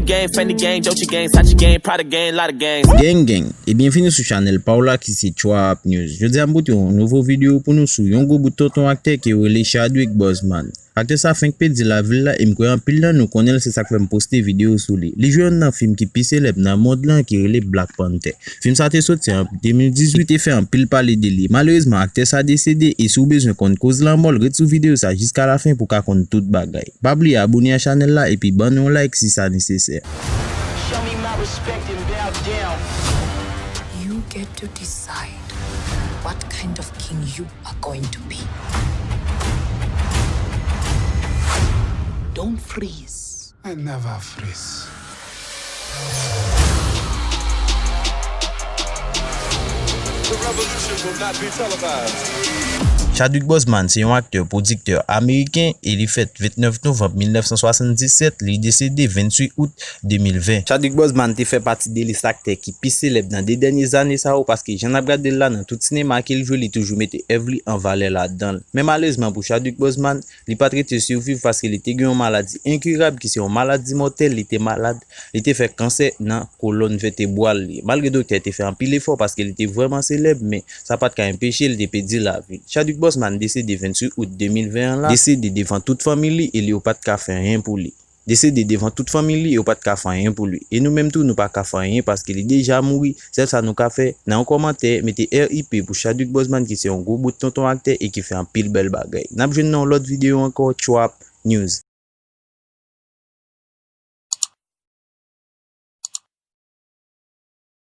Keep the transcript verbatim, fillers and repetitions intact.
Gang, Fendi gang, Dolce gang, Sachi gang, Prada gang, lot of gangs. Gang gang, e byenvini sou chanèl pa w la ki se Trap News. Jodi a m pote yon nouvo videyo pou nou sou yon gwo bout tonton aktè ki rele Chadwick Boseman. Aktè sa fenk pèdi lavi l la e m kwè anpil nan nou konnen l, se sa k fè m poste videyo sou li. Li jwe youn nan fim ki pi selèb nan mond lan ki rele Black Panther. Fim sa te soti an de mil dizuit e fè anpil pale de li. Malerezman, aktè sa desede e si w bezwen konn koz lanmò l, ret sou videyo sa jiska lafen pou w ka konn tout bagay. Pa bliye abone a chanèl la epi ban nou yon like si sa nesesè. Show me my respect and bow down. You get to decide what kind of king you are going to be. Don't freeze. I never freeze. Chadwick Boseman se yon aktè, pwodiktè ameriken e li fèt vennèf novanm mil nèf san swasanndisèt, li desede venntuit out de mil ven. Chadwick Boseman te fè pati de lis aktè ki pi selèb nan de dènye zane sa yo, paske jan n ap gade l la nan tout sinema ke l jwe, li toujou mete èv li an valè ladan l. Men malerezman pou Chadwick Boseman, li pa t rete siviv paske li te gen yon maladi enkirab ki se yon maladi mòtèl, li te malad, li te fè kansè nan kolòn vètebral li. Malgre doktè te fè anpil efò paske li te vrèman selèb, men sa pa t ka enpeche l te pèdi lavi l. Chadwick Boseman desede venntuit out de mil ven an la, desede devan tout fanmi li e li yo pa t ka fè anyen pou li. Desede devan tout fanmi li, yo pa t ka fè anyen pou li. E nou menm tou, nou pa ka fè anyen paske li deja mouri. Sèl sa nou ka fè, nan yon kòmantè, mete R I P pou Chadwick Boseman ki se yon gwo bout tonton aktè e ki fè anpil bèl bagay. N ap jwenn nan yon lòt videyo ankò, Trap News.